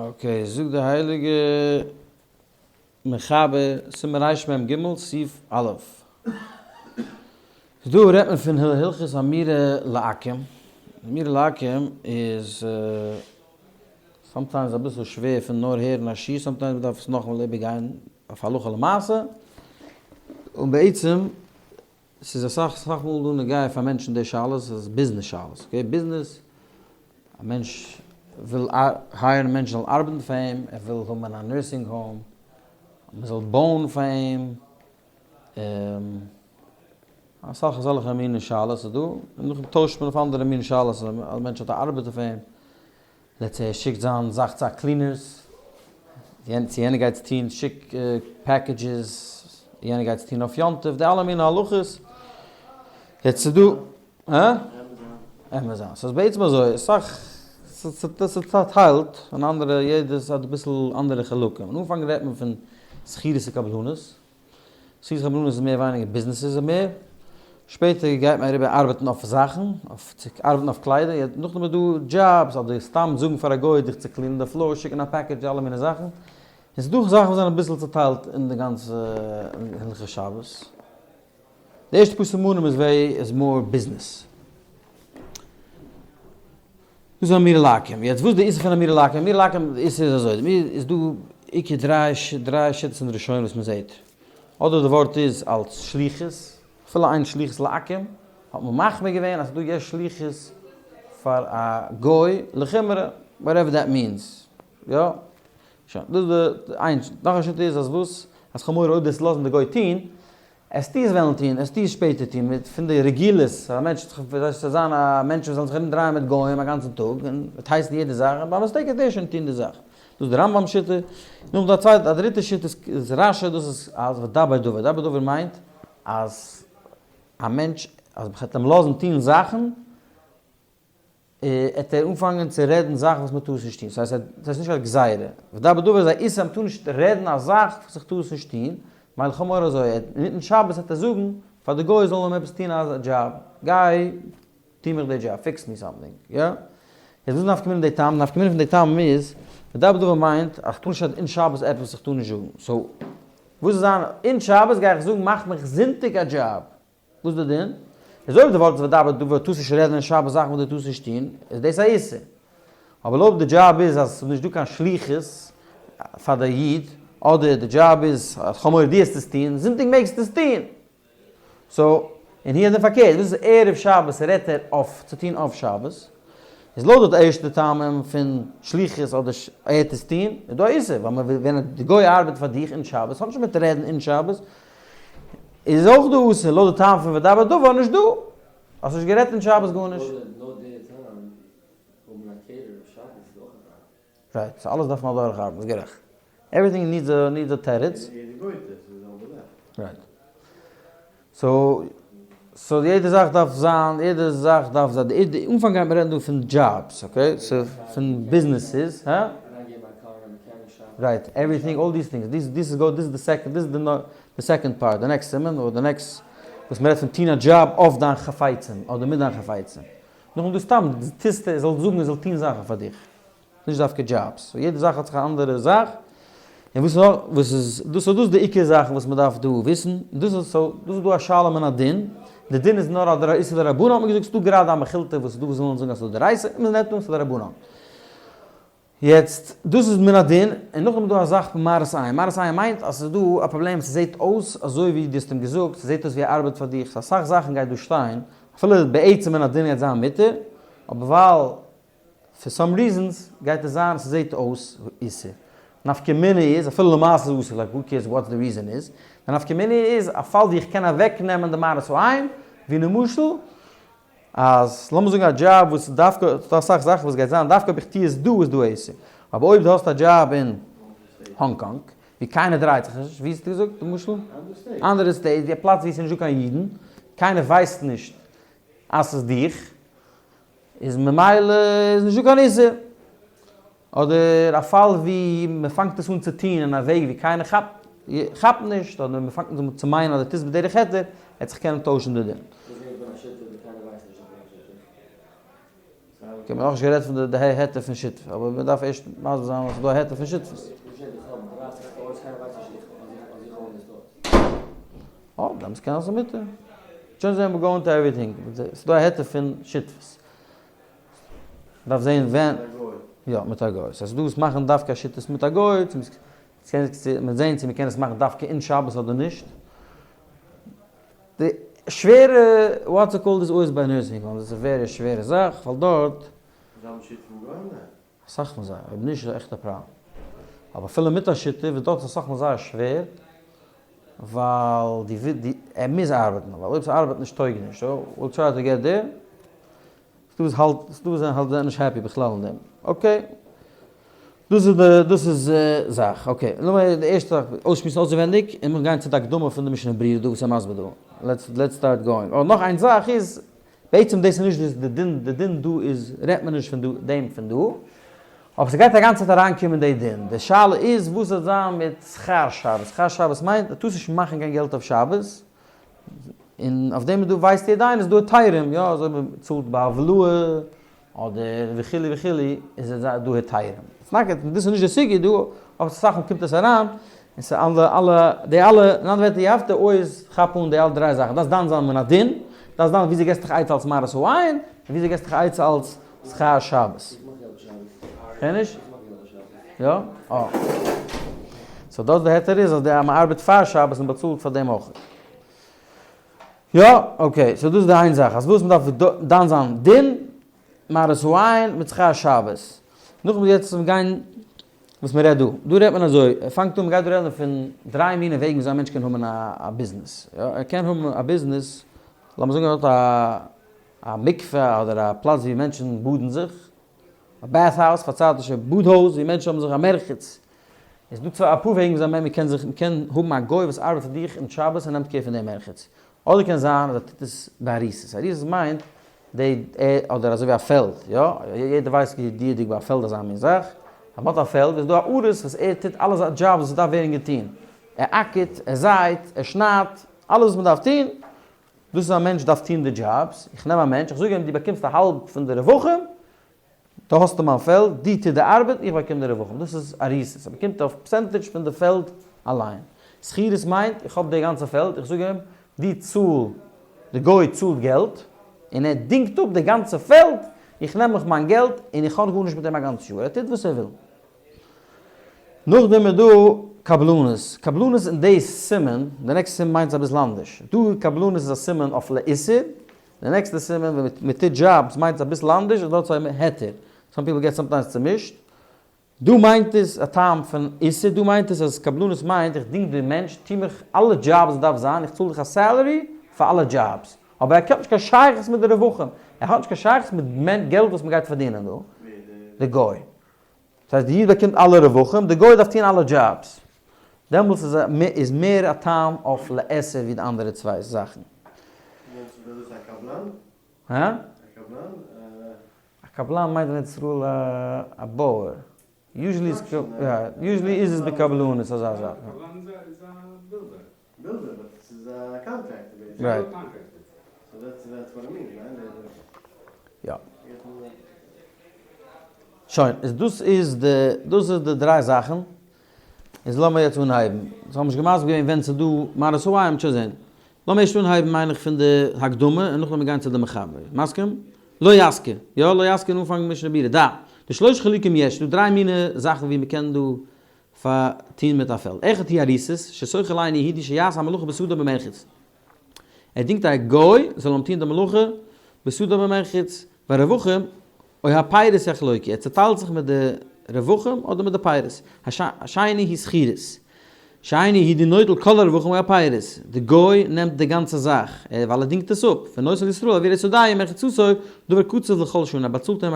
Okay, זאגט די הייליגע מחבר, סימן רמ ג, סעיף א'. דא רעדט מען פון הלכות אמירה לעכו"ם. אמירה לעכו"ם איז sometimes אביסל שווער פון נאר הערן א שיעור, sometimes מ'דארף עס נאכאמאל איבערגיין אויף הלכה למעשה. און בעצם ס'איז אסאך אסאך מאל דא נוגע פאר מענטשן די שאלות, ס'איז ביזנעס שאלות, okay, ביזנעס, א מענטש וויל hire ן מענטשן זאלן ארבעטן פאר אים, ער וויל האבן א nursing home, מען זאל בויען פאר אים, אסאך אזעלכע מיני שאלות איז דא, און נאכדעם טוישט מען אויף אנדערע מיני שאלות, אז א מענטש האט א ארבעטער פאר אים, let's say ער שיקט זיין זאך צו א cleaners, צו יענער גייט עס טון, שיק packages, יענער גייט עס טון אויף יום טוב, די אלע מיני הלכות. יעצט ס'איז דא, הא? Amazon. ס'איז בעצם אזוי, אסאך, ס'איז צעטיילט אין אנדערע, יעדעס האט אביסל אנדערע חלקים. אין אנפאנג רעדט מען פון שכירות און קבלנות. שכירות קבלנות איז מער ווייניגער ביזנעסעס איז מער, שפעטער גייט מען אריבער ארבעטן אויף זאכן, אויף צו ארבעטן אויף קליידער, נאכדעם איז דא דזשאבס אדער סתם זאגן פאר א גוי דיך צו clean ען די floor, שיקן א package, אלע מיני זאכן, און ס'איז דא זאכן וואס זענען אביסל צוטיילט אין די גאנצע הלכות שבת. די ערשטע פאר סימנים איז וועי איז more ביזנעס. דאס איז אמירה לעכו"ם. יעצט וואס איז די איסור פון אמירה לעכו"ם? אמירה לעכו"ם די איסור איז אזוי, די איז דא עיקר דריי דריי שיטות אין די ראשונים וואס מען זעט. אדער די ווארט איז אלס שליחות, אפילו איין שליחות לעכו"ם, האט מען מחמיר געווען אז ס'איז דא יש שליחות פאר א גוי לחומרא, whatever that means. יא. שוין, דאס איז די איין, נאך א שיטה איז אז וואס? אז כ'האב מורא אויב דאס לאזן די גוי טון, עסטו עס וועלן טון, עסטו עס שפעטער טון, מיט פון די רגילות, א מענטש וועט זיך זיין א מענטש וואס זאל זיך ארום דרייען מיט גוים א גאנצן טאג, און וועט הייסן יעדע זאך, און by mistake וועט ער שוין טון די זאך. דאס איז די רמב ם שיטה. נאך דא א צווייטע, א דריטע שיטה איז רש י, דאס איז אז ודבר דבר, דבר דבר מיינט אז א מענטש, אז מ'וועט אים לאזן טון זאכן, עט ער אנפאנגען צו רעדן זאכן וואס מ'טאר עס נישט טון, ס'הייסט ס'הייסט נישט א גזירה, ודבר דבר איז א איסור אז מ'טאר נישט רעדן א זאך וואס איך טאר עס נישט טון, מילא כ'האב מורא אזוי, אינמיטן שבת וועט ער זאגן פאר די גוי זאל אים עפעס טון א דזשאב, גיי טו מיך די דזשאב, fix me something, יא? יעצט וואס איז נפקא מינה די טעם? נפקא מינה פון די טעם איז, ודבר דבר מיינט אז כ'טאר נישט רעדן אין שבת עפעס וואס איך טאר נישט זאגן, so וואס איז זיין אין שבת גיי איך זאגן מאך מיך זונטאג א דזשאב, וואס איז די דין? איז אויב די ווארט איז ודבר דבר טארסט נישט רעדן אין שבת זאכן וואס דו טארסט נישט טון, איז דאס א איסור. אבער אויב די דזשאב איז אז ס'איז נישט דא קיין שליחות פאר די איד, אדער די דזשאב איז אז כ'האב מורא דו העסט עס טון, זונטאג מעגסטו עס טון. so, און הי הדין פארקערט, וואס איז ערב שבת רעדט ער אויף צו טון אויף שבת, איז לויט די ערשטע טעמים פון שליחות אדער ער העט עס טון, איז דא א איסור, ווייל ווען די גוי ארבעט פאר דיך אין שבת, האט נישט מיט רעדן אין שבת, איז אויך דא אסור לויט די טעם פון ודבר דבר נישט דא. האסט נישט גערעדט אין שבת גארנישט. לויט די טעם האבן א caterer אויף שבת איז אויך א טעם. right, so אלעס דארף מען אדורך ארבעטן, ביסט גערעכט. everything needs a needs a תירוץ. יעדע גויטע איז די זעלבע זאך. right. so so יעדע זאך דארף זיין, יעדע זאך דארף זיין, די אנפאנג גייט מען רעדן דא פון jobs, okay? so פון ביזנעסעס, הא? right, everything, all these things, this this is go, this is די second, this איז די second part, די next סימן, אדער די next, וואס מ'רעדט פון טון א דזשאב אויף דיין חפצים, אדער מיט דיין חפצים. נאכדעם דא סתם, דו טוסט, ער זאל זאגן ער זאל טון זאכן פאר דיך. נישט דווקא דזשאבס. so יעדע זאך האט זיך א אנדערע זאך. און וואס נאך, וואס איז, דאס איז דאס די עיקר זאכן וואס מ'דארף דא וויסן. דאס איז, so, דאס איז דא א שאלה מן הדין. די דין איז נאר א איסור דרבנן האט מען געזאגט, ס'דא גראדע א מכילתא וואס איז דא וואס ווילן זאגן אז ס'איז דאורייתא, און מ'נעמט אן ס'איז דרבנן. יעצט, דאס איז מן הדין, און נאכדעם איז דא א זאך פון מראית עין. מראית עין מיינט אז ס'איז דא א פראבלעם, ס'זעט אויס אזוי ווי דו האסט אים געזאגט, ס'זעט אויס ווי ער ארבעט פאר דיך, so אסאך זאכן גייט דא שטיין, אפילו בעצם מן הדין גייט זיין מותר, אבער ווייל for some reasons גייט עס זיין ס'זעט אויס איסור. נפקא מינה איז, אפילו למעשה איז אסור, like who cares what the reason איז, די נפקא מינה איז א פאל ווי איך קען אוועק נעמען די מראית העין, ווי למשל, אז לאמיר זאגן א דזשאב וואס דווקא, ס'דא אסאך זאכן וואס גייט זיין דווקא אויב איך טוה עס דא איז דא איסור, אבער אויב דו האסט א דזשאב אין האנג קאנג ווי קיינער דרייט זיך נישט, ווי האסטו געזאגט למשל? אנדערע state, ווי א פלאץ ווי עס איז נישטא קיין אידן, קיינער ווייסט נישט אז ס'איז דיך, איז ממילא איז נישטא קיין איסור. אדער א פאל ווי מען פאנגט עס אן צו טון אין א וועג ווי קיינער כאפט כאפט נישט, אדער מען פאנגט אן צו מיינען אז ער טוט עס בדרך היתר, ער וועט זיך קענען טוישן די דין. וואס איז ווען א שיטה ווי קיינער ווייסט נישט אז ס'איז א שיטה? Okay, מ'האט נאכנישט גערעדט פון די היתר פון שותפות, אבער מ'דארף ערשט מסביר זיין אז ס'איז דא א היתר פון שותפות. אה, דעמאלטס קען זיין מותר. שוין זעהן מיר going to everything. ס'איז דא א היתר פון שותפות. מ'דארף זעהן ווען. יא, מיט א גוי. ס'איז דא וואס מאכן דווקא א שותפות מיט א גוי, צו מ'קען זעהן צו מ'קען עס מאכן דווקא אין שבת אדער נישט. די שווערע what's it called איז אויס ביי nursing home, דאס איז א very שווערע זאך, ווייל דארט. זיי האבן שותפים גוים דארט? אסאך פון זיי, אויב נישט איז א עכטע פראבלעם. אבער אפילו מיט א שותף איז דארט אסאך מאל זייער שווער, ווייל די די ער מוז ארבעטן, ווייל אויב ס'ארבעט נישט טויג נישט, so we'll try to get there. ס'דא וואס האלט, ס'דא וואס זענען האלט נישט happy בכלל אין דעם. Okay. דאס איז די דאס איז זאך. Okay, לאמיר די ערשטע זאך אויסשמועסן אויסערווענדיג, און מיר גייען צו די הקדמה פון די משנה ברורה דא וואס ער מסביר דא. Let's let's start going. און נאך איין זאך איז, בעצם דאס איז נישט די דין, די דין דא איז רעדט מען נישט פון דא דעם פון דא, אבער ס'גייט א גאנצע צייט אריינקומען די דין. די שאלה איז וואס וועט זיין מיט שכר שבת. שכר שבת מיינט דו טארסט נישט מאכן קיין געלט אויף שבת, און אויף דעם איז דא ווייסט יעדער איינער איז דא היתרים, יא אזוי מען צאלט ביי הלוואה אדער וכו' וכו' איז עס דא היתרים. דאס איז נישט די סוגיא דא, אבער אסאך מאל קומט עס אריין, און ס'איז אלע אלע די אלע, אין אנדערע ווערטער you have to always כאפ אן די אלע דריי זאכן, דארפסט דן זיין מן הדין, דארפסט דן וויאזוי געסט דיך עצה אלס מראית העין, און וויאזוי געסט דיך עצה אלס שכר שבת. קען נישט? יא? אה. So דאס די היתר איז אז די אז מ'ארבעט פאר שבת און באצאלט פאר דעם אויך. יא? Okay, so דאס איז די איין זאך, אז וואס מ'דארף דן זיין דין, מראית העין מיט שכר שבת. נאכדעם יעצט מיר גיין וואס מ'רעדט דא. דא רעדט מען אזוי, ער פאנגט אן, מ'גייט דא רעדן פון דריי מיני וועגן וויאזוי א מענטש קען האבן א ביזנעס. יא, ער קען האבן א ביזנעס, לאמיר זאגן ער האט א א מקווה אדער א פלאץ ווי מענטשן באדן זיך, א bath house, פארצייטישע באד הויז ווי מענטשן האבן זיך א מרחץ. איז דא צוויי אפאר וועגן וויאזוי מען קען זיך, מען קען האבן א גוי וואס ארבעט פאר דיך אין שבת און נעמט care פון די מרחץ. אדער קען זיין אז ער טוט עס באריסות. אריסות מיינט די אדער אזוי ווי א פעלד, יא, יעדער ווייסט ידיעה'דיג ביי א פעלד אזא מין זאך, אז מ'האט א פעלד איז דא א אריס וואס ער טוט אלע jobs וואס דארף ווערן געטון. ער אקערט, ער זייט, ער שניידט, אלעס וואס מ'דארף טון, דאס איז א מענטש דארף טון די jobs, איך נעם א מענטש, איך זאג אים דו באקומסט א האלב פון די רווחים, דא האסטו מיין פעלד, דו טו די ארבעט, איך באקום די רווחים, דאס איז אריסות, ער באקומט אויף percentage פון די פעלד אליין. שכירות מיינט, איך האב די גאנצע פעלד, איך זאג אים, דו צאל, די גוי צאלט געלט, און ער דינגט אפ די גאנצע פעלד, איך נעם מיך מיין געלט, און איך האב גארנישט מיט אים א גאנץ יאר, ער טוט וואס ער וויל. נאכדעם איז דא קבלנות, קבלנות אין די סימן, די next סימן מיינט עס אביסל אנדערש, דא קבלנות איז א סימן אויף לאיסור, די נעקסטע סימן ווען מען טוט jobs מיינט עס אביסל אנדערש, און דארט איז א היתר, some people get sometimes צומישט, דא מיינט עס א טעם פון איסור, דא מיינט עס אז קבלנות מיינט איך דינג די מענטש, טו מיך אלע jobs וואס דארף זיין, איך צאל דיך א salary פאר אלע jobs, אבער ער האט נישט קיין שייכות מיט די רווחים, ער האט נישט קיין שייכות מיט געלט וואס מען גייט פארדינען דא, די גוי. דאס הייסט די איד באקומט אלע רווחים, די גוי דארף טון אלע jobs. דעמאלטס איז איז מער א טעם אויף לאיסור ווי די אנדערע צוויי זאכן. דאס איז א קבלן? הא? א קבלן? א קבלן מיינט אין ארץ ישראל א בויער. Usually איז עס בקבלנות אזא זאך. א קבלן איז א builder. Builder, but ס'איז א contractor basically. Right. So that's that's what I mean, ניין? יא. שוין, איז דאס איז די, דאס איז די דריי זאכן. איז לאמיר יעצט אנהייבן. אונז האבן נישט געמסביר געווען ווען ס'איז דא מראית העין, מ'וועט שוין זען. לאמיר ערשט אנהייבן מיין איך פון די הקדמה און נאכדעם מיר גיין צו די מחבר. מסכים? לא יזכיר. יא, לא יזכיר אין אנפאנג משנה ברורה. דא. די שלוש חילוקים יש. ס'דא דריי מיני זאכן ווי מ'קען דא פאר טוהן מיט א פעלד. אחד הוא אריסות, ששוכר לאינו יהודי שיעשה המלאכה בשדה במרחץ. ער דינגט א גוי זאל אים טוהן די מלאכה בשדה במרחץ, והרווחים או הפירות יחלוקו, ער צוטיילט זיך מיט די רווחים אדער מיט די פירות. השני הוא שכירות, שאינו יהודי נוטל כל הרווחים או הפירות, די גוי נעמט די גאנצע זאך, ווייל ער דינגט עס אפ, ונותן לישראל עבור השדה ומרחצתו דבר קצוב לכל שנה, ער באצאלט אים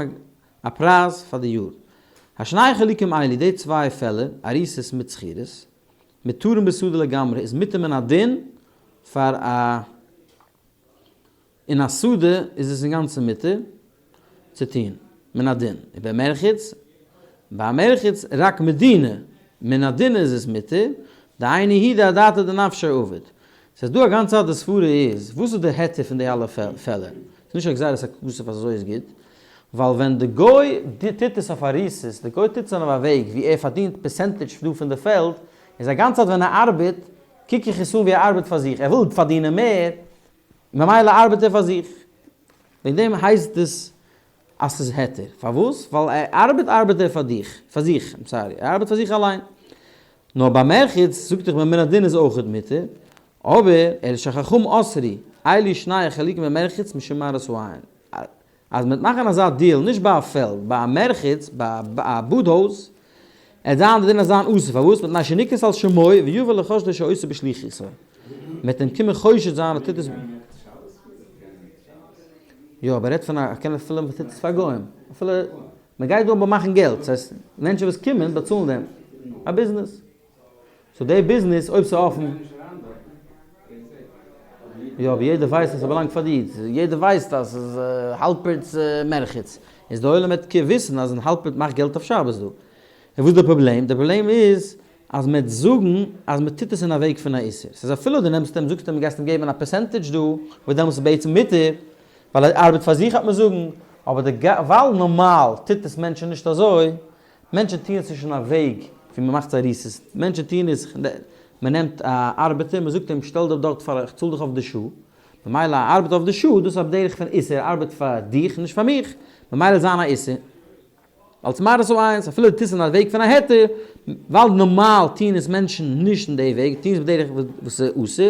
א פרייז פאר די יאר. השני חילוקים אלו, די צוויי פעלער, אריסות מיט שכירות, מותרים בשדה לגמרי, איז מותר מן הדין פאר א, אין א שדה איז עס אינגאנצן מותר צו טוהן, מן הדין. ובמרחץ, ביי א מרחץ רק מדינא, מן הדין איז עס מותר, דאינו יהודי אדעתא דנפשיה עביד. ס'איז דא א גאנצע צייט די סברה איז, וואס איז די היתר פון די אלע פעלער? ס'איז נישט א גזירת הכתוב אז אזוי איז גוט. ווייל ווען די גוי טוט עס אויף אריסות, די גוי טוט עס אויף א וועג ווי ער פארדינט percentage דא פון די פעלד, איז א גאנצע צייט ווען ער ארבעט, קוק איך עס אן ווי ער ארבעט פאר זיך, ער וויל פארדינען מער, ממילא ארבעט ער פאר זיך. וועגן דעם הייסט עס אז ס'איז היתר. פארוואס? ווייל ער ארבעט ארבעט ער פאר דיך, פאר זיך, I'm sorry, ער ארבעט פאר זיך אליין. נאר ביי מרחץ זאגט איך מן הדין איז אויכעט מותר, אבער אלא שחכמים אסרו, אלו שני החולקים במרחץ משום מראית העין. אז מ'וועט מאכן אזא דיעל נישט ביי א פעלד, ביי א מרחץ, ביי א באד הויז, עט זיין די דין אז זיין אסור, פארוואס? מפני שנקראת על שמו ויבא לחשדו שעושה בשליחותו. מ'וועט אים קומען חושד זיין אז טוט עס. יא, אבער רעדט פון א קען אפילו מ'טוט עס פאר גוים, אפילו מ'גייט דא אבער מאכן געלט, ס'הייסט מענטשן וואס קומען באצאלן דעם, א ביזנעס. so די ביזנעס אויב ס'איז אפן. יא אבער יעדער ווייסט אז ס'באלאנגט פאר די איד, יעדער ווייסט אז ס'איז האלפערט'ס מרחץ, איז די עולם וועט וויסן אז האלפערט מאכט געלט אויף שבת דא. און וואס איז די פראבלעם? די פראבלעם איז אז מ'וועט זאגן אז מ'טוט עס אין א וועג פון א איסור. ס'איז אפילו דו נעמסט אים זאגסט אים גייסט אים געבן א percentage דא, וואס דעמאלטס איז בעצם מותר, ווייל ער ארבעט פאר זיך וועט מען זאגן, אבער די ווייל נארמאל טוט עס מענטשן נישט אזוי, מענטשן טוען עס נישט אין א וועג ווי מען מאכט זיי ריסעס, מענטשן טוען עס, מען נעמט א ארבעטער, מען זאגט אים שטעל דיך דארט פאר איך צאל דיך אויף די שעה, ממילא א ארבעט אויף די שעה, דאס איז א דרך פון איסור, ער ארבעט פאר דיך נישט פאר מיך, ממילא זיין א איסור. אלס מראות העין, אפילו דו טוסט אין א וועג פון א היתר, ווייל נארמאל טוען עס מענטשן נישט אין די וועג, טוען עס בדרך וואס איז אסור,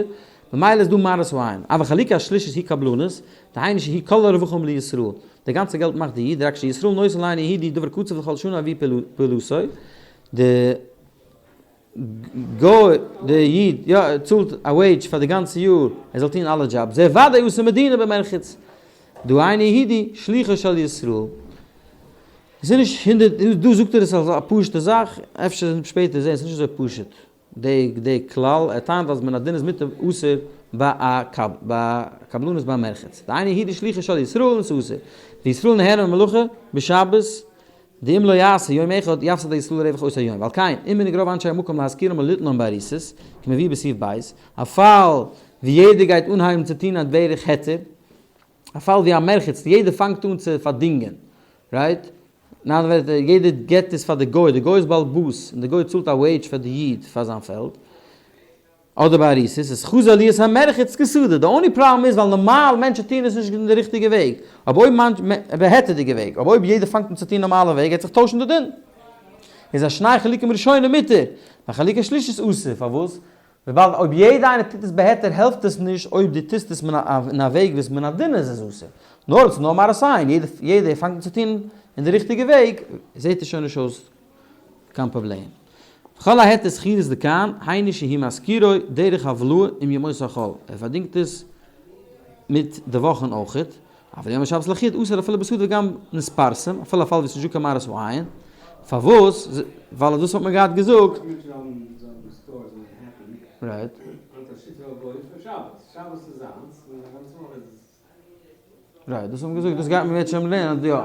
ממילא איז דא מראית העין. אבל חלוקה השלישית היא קבלנות, דהיינו שהיא כל הרווחים לישראל, די גאנצע געלט מאכט די איד, רק שישראל נותן לאינו יהודי דבר קצוב לכל שנה עבור פעולתו, די גוי, די איד, יא, ער צאלט א וועידזש פאר די גאנצע יאר, ער זאל טון אלע jobs, זה ודאי אסור מדינא במרחץ, דאינו יהודי, שליחו של ישראל. עס איז נישט הונדערט, דא זאגט ער עס אלס א פשוטע זאך, אפשר שפעטער זעהן, עס איז נישט אזוי פשוט. די כלל, ער טענה'ט אז מן הדין איז מותר אסור ביי א קבלנות ביי מרחץ. דאינו יהודי שליחו של ישראל און ס'אסור. וישראל נהנה ממלאכה בשבת דאם לא יעשה יום אחד יפסיד הישראל רווח אותו היום. ועל כן, אם מנהג רוב אנשי המקום להשכירם וליתנם באריסות, כמבואר בסעיף ב', א פאל ווי יעדער גייט אנהייבן צו טון א דרך היתר, א פאל ווי א מרחץ, יעדער פאנגט אן צו פארדינגען, right? אין אנדערע ווערטער, יעדער געבט עס פאר די גוי, די גוי איז בעל הבית, און די גוי צאלט א וועידזש פאר די איד פאר זיין פעלד, אדער ביי אריסות, איז חזר להיות המרחץ כשדה, די only פראבלעם איז ווייל נארמאל מענטשן טוען עס נישט אין די ריכטיגע וועג, אבער אויב מענטש, בהיתר'דיגע וועג, אבער אויב יעדער פאנגט אן צו טון נארמאלע וועג גייט זיך טוישן די דין. איז א שני חילוקים ראשונים מותר, והחלוקה שלישית אסור, פארוואס? וויבאלד אויב יעדע איינער טוט עס בהיתר העלפט עס נישט אויב דו טוסט עס אין א וועג וואס מן הדין איז עס אסור, נאר עס איז נאר מראית עין, יעדער פאנגט אן צו טון אין די ריכטיגע וועג, זעט עס שוין נישט אויס קיין פראבלעם. וכל ההיתר שכירות דכאן, היינו שהוא משכירו דרך הבלעה עם ימות החול, ער פארדינגט עס מיט די וואכן אויכעט, אבל יום השבת לחוד אסור אפילו בשדה וגם נתפרסם, אפילו א פאל ווי עס איז נישטא קיין מראית העין, פארוואס? ווייל דאס האט מען געהאט געזאגט. right. right, דאס האט מען געזאגט, דאס גייט מען יעצט שוין לערנען, יא.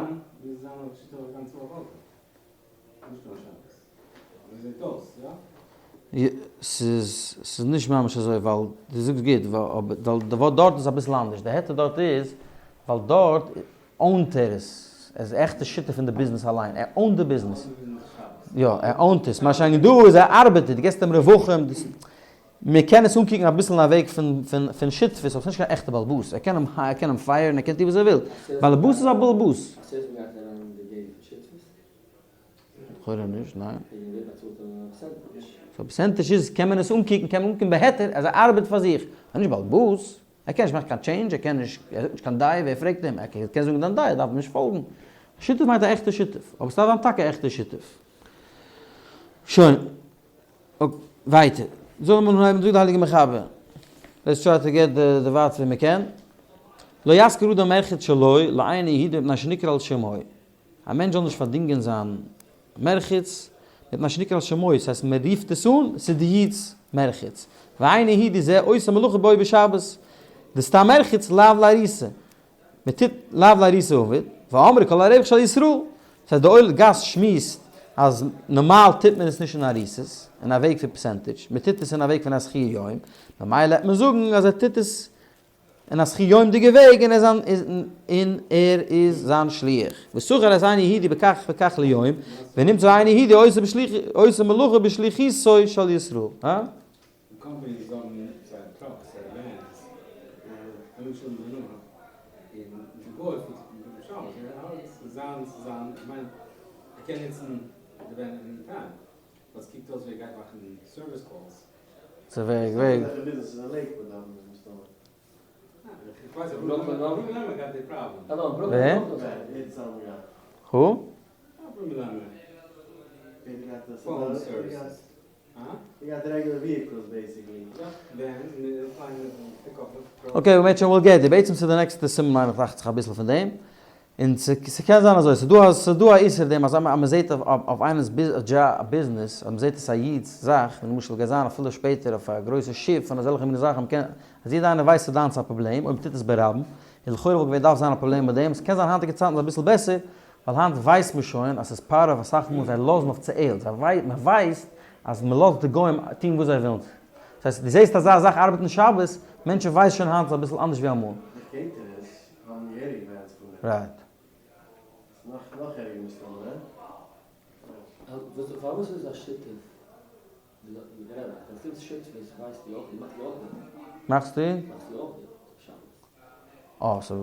ס'איז ס'איז נישט ממש אזוי ווייל דו זאגסט גוט אבער די ווארט דארט איז אביסל אנדערש די היתר דארט איז ווייל דארט own ט ער עס ער איז עכטע שותף אין די ביזנעס אליין ער own ט די ביזנעס יא ער own ט עס מה שאין כן דא איז ער ארבעטער דו געסט אים רווחים מען קען עס אנקוקן אביסל אין א וועג פון פון פון שותפות אבער ס'איז נישט קיין עכטע בעלבאס ער קען אים ער קען אים fire ן ער קען טון וואס ער וויל בעלבאס איז א בעלבאס. לכאורה נישט, ניין. so percentage איז, קען מען עס אנקוקן, קען מען אנקוקן בהיתר אז ער ארבעט פאר זיך. ער איז נישט בעל הבית, ער קען נישט מאכן קיין change, ער קען נישט, ער זאגט נישט קיין דעה, ווער פרעגט אים? ער קען זאגן דיין דעה, דארף מען נישט פאלגן. שותף מיינט א עכטע שותף, אבער ס'דארף זיין טאקע א עכטע שותף. שוין. ווייטער. זאל מען אנהייבן, זאגט די הייליגע מחבר. Let's try to get די ווייטסט ווי מ'קען. לא ישכיר אדם מרחץ שלו לאינו יהודי מפני שנקרא על שמו. א מענטש זאל נישט פארדינגען זיין מרחץ, מפני שנקרא על שמו, ס'הייסט מען רופט עס אן, ס'איז די איד'ס מרחץ. ואינו יהודי זה עושה מלאכה בו בשבת. די סתם מרחץ לאו לעריסה. מען טוט לאו לעריסה עביד, ואמרי כל הרווח של ישראל. ס'הייסט די עול גאס שמועסט אז נארמאל טוט מען עס נישט אין אריסות, אין א וועג פון percentage, מען טוט עס אין א וועג פון א שכיר יום, ממילא העט מען זאגן אז ער טוט עס. אין א זכיות'דיגע וועג און ער איז און ער איז זיין שליח. ושכר את אינו יהודי בכך וכך ליום, ונמצא אינו יהודי עושה בשליח עושה מלאכה בשליחותו של ישראל. הא? קאמפאניס האבן זייער trucks זייער vans למשל די נאמען און די גוי פארט מיט שבת ער האלט זיין צו זיין איך מיין ער קען נוצן די van any time ווייל עס קוקט אויס ווי ער גייט מאכן service calls. צו וועג וועג. ווער? הו? okay, וועט שוין we'll get there. בעצם ס'איז די נעקסטע סימן מיין איך דאכט זיך אביסל פון דעם. און ס'קען זיין אזוי, ס'דא א ס'דא א איסור דעם אז אז מ'זעט אויף איינעמ'ס ביזנעס, אז מ'זעט עס א איד'ס זאך, ווי למשל גייט זיין אפילו שפעטער אויף א גרויסע שיף און אזעלכע מיני זאכן, מ'קען אז יעדער איינער ווייסט ס'איז דיינס א פראבלעם אויב מ'טוט עס ברבים, און לכאורה וואלט געווען דארף זיין א פראבלעם מיט דעם, ס'קען זיין היינטיגע צייטן איז אביסל בעסער, ווייל היינט ווייסט מען שוין אז ס'איז part of אסאך מאל זיי לאזן אויף צעל, זיי וויי מ'ווייסט אז מ'לאזט די גוים טון וואס זיי ווילן. דאס הייסט דו זעסט אזא זאך ארבעטן שבת, מענטשן ווייסן שוין היינט ס'איז אביסל אנדערש ווי אמאל. די caterers האבן געהעריג vans פון דעם. right. ס'איז נאך נאך ערגער מסתמא, ניין? פארוואס איז א שותף מאכסטו? אה, סאו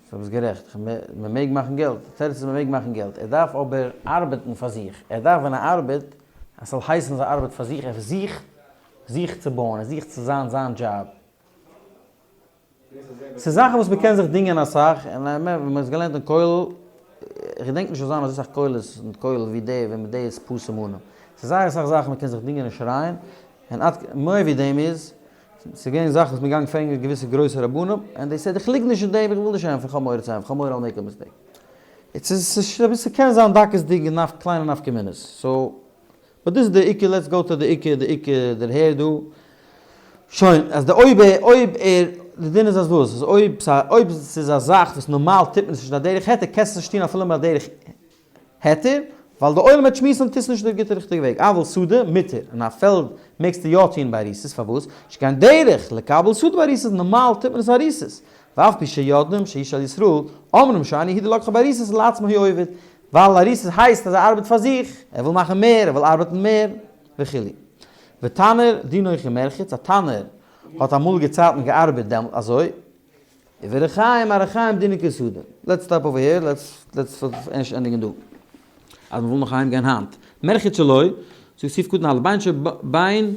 סאו ביסט גערעכט, מען מעג מאכן געלט, די תירוץ איז מען מעג מאכן געלט, ער דארף אבער ארבעטן פאר זיך, ער דארף ווען ער ארבעט אז ס'זאל הייסן אז ער ארבעט פאר זיך, ער זוכט זיך צו בויען, ער זוכט צו זיין זיין דזשאב. ס'איז זאכן וואס מ'קען זיך דינגען אסאך, און ווען מ'האט עס געלערנט אין כולל, איך געדענק נישט ס'זאל זיין אזוי סאך קולות אין כולל ווי די ווען מיט די איז פסול מנה. ס'איז זייער אסאך זאכן מ'קען זיך דינגען און שרייען, און עד מער ווי דעם איז, ס'איז געווען זאכן וואס מ'איז געגאנגען פרעגן געוויסע גרויסע רבנים, און they said איך ליג נישט אין דעם, איך וויל נישט ענטפערן, איך האב מורא צו ענטפערן, איך האב מורא I'll make a mistake. ס'איז ס'קען זיין דקות'דיג און קליינע נפקא מינות. so but דאס איז די עיקר, let's go to די עיקר, די עיקר דערהער דא. שוין, אז די אויב ער, אויב ער, די דין איז אז וואס? אז אויב ס'א, אויב ס'איז א זאך וואס נארמאל טוט מען עס נישט אין א דרך היתר, קענסטו עס נישט טון אפילו מיט א דרך היתר, ווייל די עולם וועט שמועסן טוסט נישט די גוטע ריכטיגע וועג. אבל שדה מותר, אין א פעלד מעגסטו יא טון באריסות, פארוואס? שכן דרך לקבל שדה באריסות, נארמאל טוט מען עס אריסות. ואף פי שיודעים שהיא של ישראל, אומרים שאינו יהודי לקחה באריסות לעצמו הוא עובד, ווייל אריסות הייסט אז ער ארבעט פאר זיך, ער וויל מאכן מער, ער וויל ארבעטן מער, וכו'. ותנור דינו כמרחץ, א תנור האט אמאליגע צייטן געארבעט דעמאלט אזוי, וריחיים הריחיים דינו כשדה. let's stop over here, let's let's ערשט ענדיגן דא. אז מ'וויל נאך אהיים גיין היינט. מרחץ שלו, זאגט סעיף קטן א', בין שבין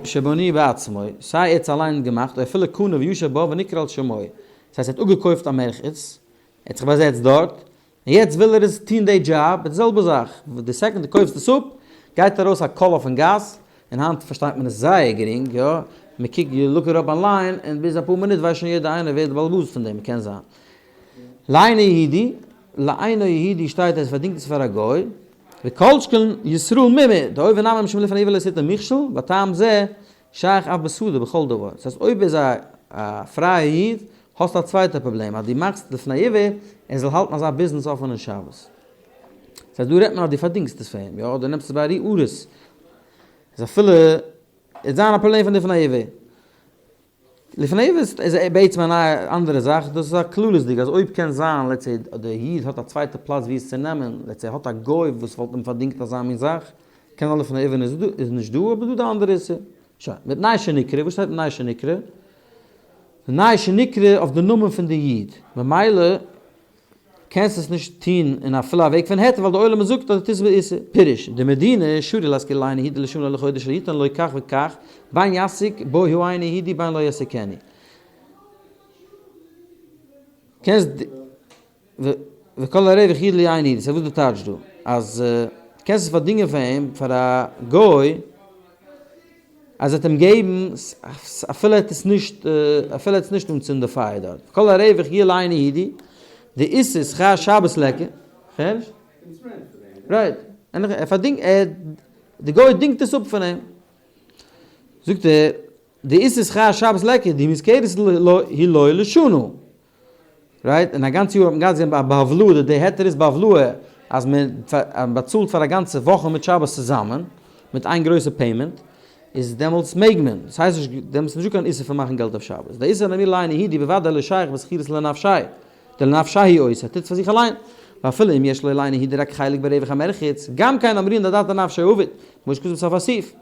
שבנאו בעצמו, סיי ער האט עס אליין געמאכט, או אפילו קנה וישב בה ונקרא על שמו. דאס הייסט ער האט אפגעקויפט א מרחץ, ער האט זיך באזעצט דארט, און יעצט וויל ער עס טון די דזשאב, די זעלבע זאך, די second דו קויפסט עס אפ, גייט ארויס א קול אויפן גאס, און היינט פארשטייט מען עס זייער גרינג, יא, מען קוקט you look it up online, און ביז אפאר מינוט ווייסט שוין יעדער איינער ווער די בעל הבית פון דעם קען זיין. לאינו יהודי, לאינו יהודי שטייט אז ער פארדינגט עס פאר א גוי, וכל שכן ישראל מומר, דהואיל ונאמר משום לפני עור לא תתן מכשול, וטעם זה שייך אף בשדה בכל דבר. דאס הייסט אויב איז א פרייע איד, האסטו א צווייטע פראבלעם, אז דו מאכסט לפני עיוור ער זאל האלטן אזא ביזנעס אפען אין שבת. דאס הייסט דא רעדט מען אז דו פארדינגסט עס פאר אים, יא, אדער נעמסט עס ביי ארי ארז, איז אפילו איז זיין א פראבלעם פון לפני עיוור. לפני עיוור איז בעצם א נייע אנדערע זאך, דאס איז א כללית'דיג אז אויב קען זיין let's say די איד האט א צווייטע פלאץ ווי עס צו נעמען, let's say האט א גוי וואס וואלט אים פארדינגט אזא מין זאך, קען זיין לפני עיוור איז נישט דא, אבער דא די אנדערע איסור. שוין, מפני שנקרא, וואס שטייט מפני שנקרא? מפני שנקרא אויף די נאמען פון די איד, ממילא קענסט עס נישט טוהן אין אפילו א וועג פון היתר ווייל די עולם זאגט אז דו טוסט באיסור. פירוש, די מדינה שרי להשכיל לאינו יהודי לשנה לחודש ליתן לו כך וכך, בין יעסיק בו הוא אינו יהודי בין לא יעסיקנו. קענסט וכל הרווח יהיה לאינו יהודי, סא וואס די טייטש דא? אז קענסט עס פארדינגען פאר אים פאר א גוי אז ער וועט אים געבן אפילו ער האט עס נישט אפילו ער האט עס נישט אנצינדן די פייער דארט, כל הרווח יהיה לאינו יהודי, די איסור שכר שבת ליכא, הערסט? right, ער פארדינגט ער די גוי דינגט עס אפ פון אים, זאגט ער די איסור שכר שבת ליכא, דהיא מושכרת היא לו לשנה, right? און א גאנץ יאר האט מען געהאט געזען ביי בהבלעה די היתר איז בהבלעה. אז מען באצאלט פאר א גאנצע וואך מיט שבת צוזאמען, מיט איין גרויסע payment, איז דעמאלטס מעג מען, דאס הייסט נישט, דעמאלטס איז נישטא קיין איסור פון מאכן געלט אויף שבת. די איסור אמירה לאינו הידי בוודאי לא שייך בשכירות לנפשיה, דלנפשיה הוא עושה, ער טוט עס פאר זיך אליין. ואפילו אם יש לו לאינו הידי רק חלק ברווח המרחץ, גם כן אמרינן דאדעתא נפשיה עביד, כמו שכתוב בסוף הסעיף.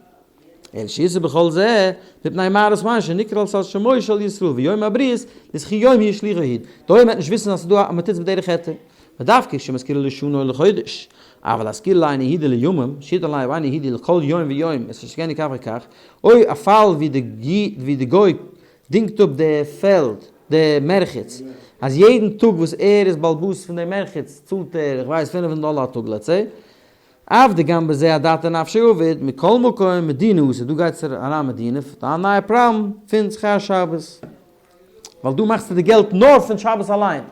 אלא שאיסור בכל זה, מפני מראית עין שנקרא על שמו של ישראל ויום הברית, לזכי יום הוא שליחו הוא. די עולם וועט נישט וויסן אז ס'איז דא א מ'טוט עס בדרך היתר. ודווקא כשמשכירו לשנה או לחודש. אבל להשכיר לאינו הידי לימים, שיתן ליה אינו הידי לכל יום ויום, עס איז שכן כך וכך, אוי א פאל ווי די ווי די גוי דינגט אפ די פעלד, די מרחץ, אז יעדן טאג וואס ער איז בעל הבית פון די מרחץ צאלט ער, איך ווייס, 500 דאלער א טאג let's say, אף דגם בזה אדעתא נפשיה עביד, מכל מקום מדינא אסור, דא גייט עס אריין מדינא, א נייע פראבלעם פון שכר שבת. ווייל דא מאכסטו די געלט נאר פון שבת אליין.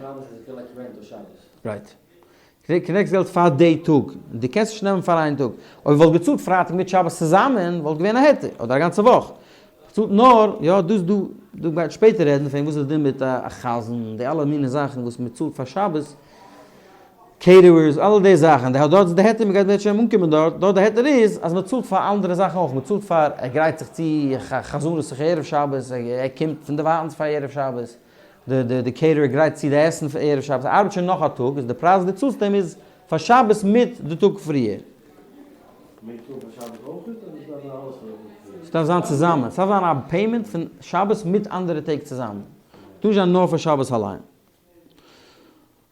right. קריגסט געלט פאר די טאג, און דו קענסט נישט נעמען פאר איין טאג. אויב וואלט געצאלט פרייטאג מיט שבת צוזאמען וואלט געווען א היתר, אדער א גאנצע וואך. צאלט נאר, יא, דאס דא, דא גייט שפעטער רעדן פון וואס איז די דין מיט א חזן, די אלע מיני זאכן וואס מען צאלט פאר שבת, caterers, אלע די זאכן, די דארט איז די היתר, מען גייט בעזרת השם אנקומען דארט, דארט די היתר איז אז מען צאלט פאר אנדערע זאכן אויך, מען צאלט פאר, ער גרייט זיך צו חזנות זיך ערב שבת, ער קומט פון דערווייטנס פאר ערב שבת, די די די caterer גרייט צו די עסן פאר ערב שבת, ער ארבעט שוין נאך א טאג, איז די פרייז וואס דו צאלסט אים איז פאר שבת מיט די טאג פריער. מעג צאלן פאר שבת אויך אדער עס דארף זיין אויסלויזן? עס דארף זיין צוזאמען, עס דארף זיין א payment פון שבת מיט אנדערע טעג צוזאמען, טאר נישט זיין נאר פאר שבת אליין.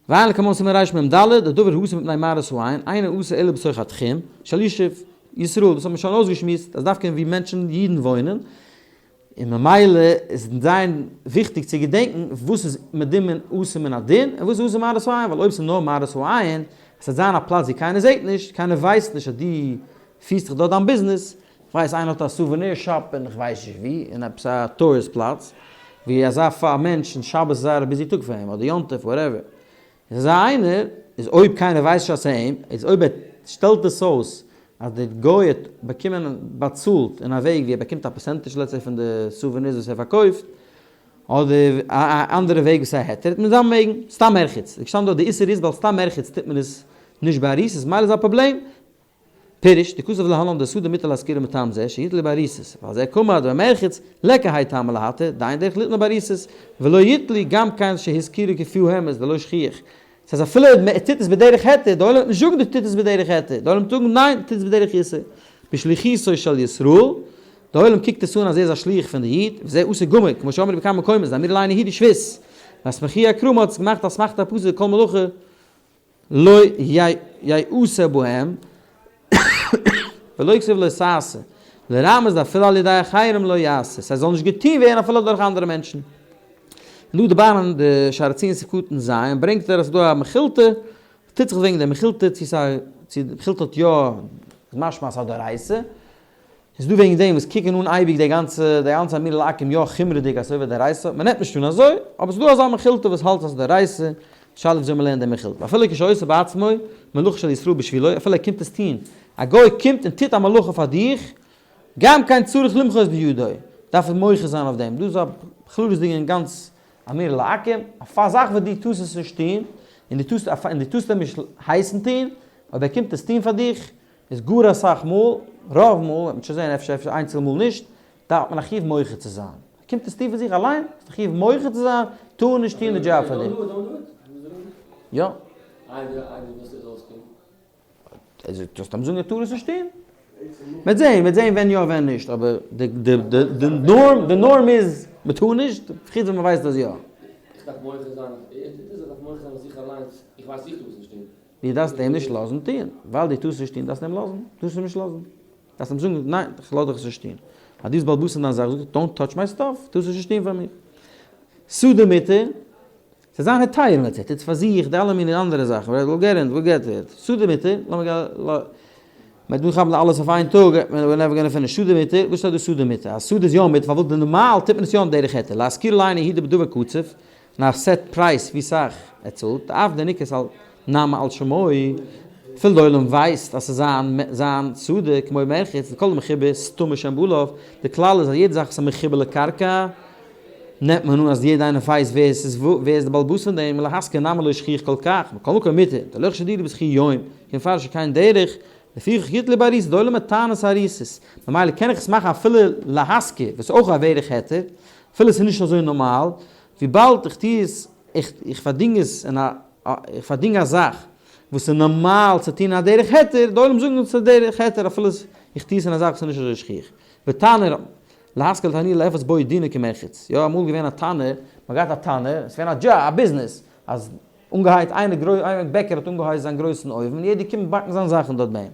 ועיין לקמן סימן רמ ד, דדבר האסור מפני מראית העין, אינו אסור אלא בתוך התחום, של ישוב ישראל, דאס האט מען שוין אויסגעשמועסט אז דווקא ווי מענטשן אידן וואוינען, און ממילא איז זייער וויכטיג צו געדענקן וואס איז מדין אסור מן הדין און וואס איז אסור מראית העין, ווייל אויב ס'איז נאר מראית העין, עס וועט זיין א פלאץ ווי קיינער זעט נישט, קיינער ווייסט נישט אז דו פירסט זיך דארט דיין ביזנעס, כ'ווייס איינער האט א souvenir shop אין כ'ווייס נישט ווי, אין עפעס א tourist פלאץ, ווי אזא פאר מענטש און שבת איז זייער א busy טאג פאר אים, אדער יום טוב whatever, איז אזא איינער, איז אויב קיינער ווייסט נישט אז ס'איז אים, איז אויב ער שטעלט עס אויס אז דער גוי האט באקומען באצאלט אין א וועג ווי ער באקומט א percentage let's say פון די souvenirs וואס ער פארקויפט, אדער א אנדערע וועג וואס איז א היתר, וועט מען זיין מעגן, סתם מרחץ, איז געשטאנען דארט די איסור איז ווייל סתם מרחץ טוט מען עס נישט באריסות, מילא איז א פראבלעם, פירוש, דכתב להלן דשדה מותר להשכירה מטעם זה שיטלו באריסות, ועל זה קאמר דבמרחץ ליכא האי טעמא להתיר, דאין דרך ליתנו באריסות, ולא יטלו גם כן שהזכירו כפי האמת דלא שכיח. ס'הייסט אפילו ער טוט עס בדרך היתר, די עולם וועט נישט זאגן דו טוט עס בדרך היתר, די עולם וועט זאגן ניין, טוט עס בדרך איסור. בשליחותו של ישראל, די עולם קוקט עס אן אז ער איז א שליח פון די איד, וזה אסור גמור, כמו שאמרו בכמה מקומות, דאמירה לאינו הידי שבות. והסמכוהו אקרא מ'האט עס געמאכט אסמכתא הפסוק לכל מלאכה לא יעשה בהם, ולא כתיב לא תעשה, לרמז דאפילו על ידי אחרים לא יעשה, ס'זאל נישט געטוהן ווערן אפילו דורך אנדערע מענטשן. און דא די בארן די שערי ציון סעיף קטן ז' ברענגט ער אז ס'דא א מכילתא, טוט זיך וועגן די מכילתא צו ס'א צו די מכילתא האט יא, איז משמע אז ס'א דאורייתא, איז דא וועגן דעם וואס קוקן אן אייביג די גאנצע די גאנצע אמירה לעכו"ם יא חומרה'דיג אזוי ווי דאורייתא, מען נעמט נישט אן אזוי, אבער ס'איז דא אזא מכילתא וואס האלט אז ס'איז דאורייתא, שאלה וויאזוי מ'לערנט די מכילתא. ואפילו כשעושה בעצמו מלאכה של ישראל בשבילו, אפילו ער קומט עס טון, א גוי קומט און טוט א מלאכה פאר דיך, גם כן צריך למחות בידו, דארף ער מוחה זיין אויף דעם, דא איז א כללית'דיגע און גאנץ אמירה לעכו"ם, א זאך וואס דו טארסט עס נישט טון, און דו טארסט און דו טארסט אים נישט הייסן טון, אויב ער קומט עס טון פאר דיך, איז גאר אסאך מאל, רוב מאל, וועט מען שוין זען אפשר אפשר איינצעלע מאל נישט, דארף מען א חיוב מוחה צו זיין. קומט עס טון פון זיך אליין, איז א חיוב מוחה צו זיין, טאר נישט טון די דזשאב פאר דיר. יא. דו האסט אים זאגן ער טאר עס נישט טון. מ'וועט זען, מ'וועט זען ווען יא ווען נישט, אבער די די די נארם, די נארם איז מ'טאר נישט, חוץ ווען מ'ווייסט אז יא. איך דארף מוחה זיין איך דארף מוחה זיין אויף זיך אליינס, איך ווייס איך טאר עס נישט טון. דו דארפסט אים נישט לאזן טון, ווייל דו טארסט נישט טון דארפסטו אים לאזן, טארסט אים נישט לאזן, דארפסט אים זאגן ניין איך לאז דיך עס נישט טון, אז דו ביסט בעל הבית אין דיין זאך זאג don't touch my stuff, טארסט עס נישט טון פאר מיר. שדה מותר, ס'איז זיין היתרים ווען ער טוט פאר זיך, די אלע מיני אנדערע זאכן, we'll get in, we'll get it, שדה מותר, לאמיר גיין, מ'וועט דא כאפן אלעס אויף איין טאג, we're never gonna finish, שדה מותר, וואס שטייט דא שדה מותר? אז שדה איז יא מותר, פארוואס די נארמאל טוט מען עס יא אין דרך היתר, להשכיר לאינו הידי בדבר קצוב, און א set פרייז ווי סאך ער צאלט, אף דנקראת על נמי על שמו, אפילו די עולם ווייסט אז ס'איז זיין זיין שדה כמו מרחץ, כל המחובר סתמא שם בעליו, די כלל איז אז יעדע זאך וואס איז מחובר לקרקע. נעמט מען אן אז יעדע איינער ווייסט ווער עס איז ווער איז די בעל הבית פון דעם, להשכיר נמי לא שכיח כל כך, מכל מקום מותר, דלא חשדילי בזכי יום, כמפרש שכן דרך, לפיכך יתלה בעריסה, דעולם מטענות הריסות, ממילא קען איך עס מאכן אפילו להשכיר, וואס איז אויך א ערך היתר, אפילו עס איז נישט אזוי נארמאל, וויבאלד איך טו עס, איך פארדינג עס אין א, איך פארדינג א זאך וואס איז נארמאל צו טון אין א דרך היתר, די עולם זאגן עס איז א דרך היתר אפילו איך טו עס אין א זאך וואס איז נישט אזוי שכיח. ותנא, להשכיל תניא לאפס בו דינא כמרחץ. יא, אמאל געווען א תנא, מען האט געהאט א תנא, עס איז געווען א דזשאב, א ביזנעס, אז אנגעהייצט איינער גרוי איין בעקער האט אנגעהייצט זיין גרויסן אויוון און יעדער קומט באקן זיין זאכן דארט ביי אים.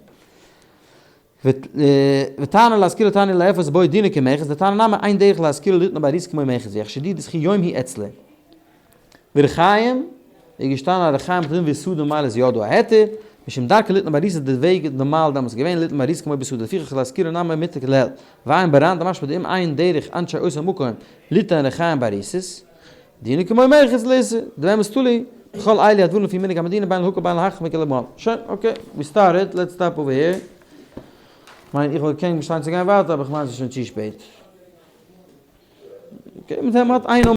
ותנא להשכיל תניא לאפס בו דינא כמרחץ, דתנא נמי אין דרך להשכיל ליתנו בעריס כמו מרחץ, ויחשדי דזכי יום היא אצלו. ורחיים, איז געשטאנען א רחיים האט דין ווי סעודה ממילא איז יא דא א היתר, משום דרכי ליתן בעריסה די וועג נארמאל דעמאלטס איז געווען ליתן בעריסה כמו בסעודה לפיכך להזכירו נמי מותר כלל, ועיין בר"ן דמשמע דאם אין דרך אנשי אותו מקום ליתן רחיים בעריסות, דינו כמו מרחץ לאיסור, דבאמת תלוי בכל אלו הדברים לפי מנהג המדינה בין להקל בין להחמיר כלמעלה. שוין, okay, we started, let's stop over here. כ'מיין איך וואלט געקענט באשטיין צו גיין ווייטער אבער כ'מיין ס'איז שוין צו שפעט. okay, מיט דעם האט איינער.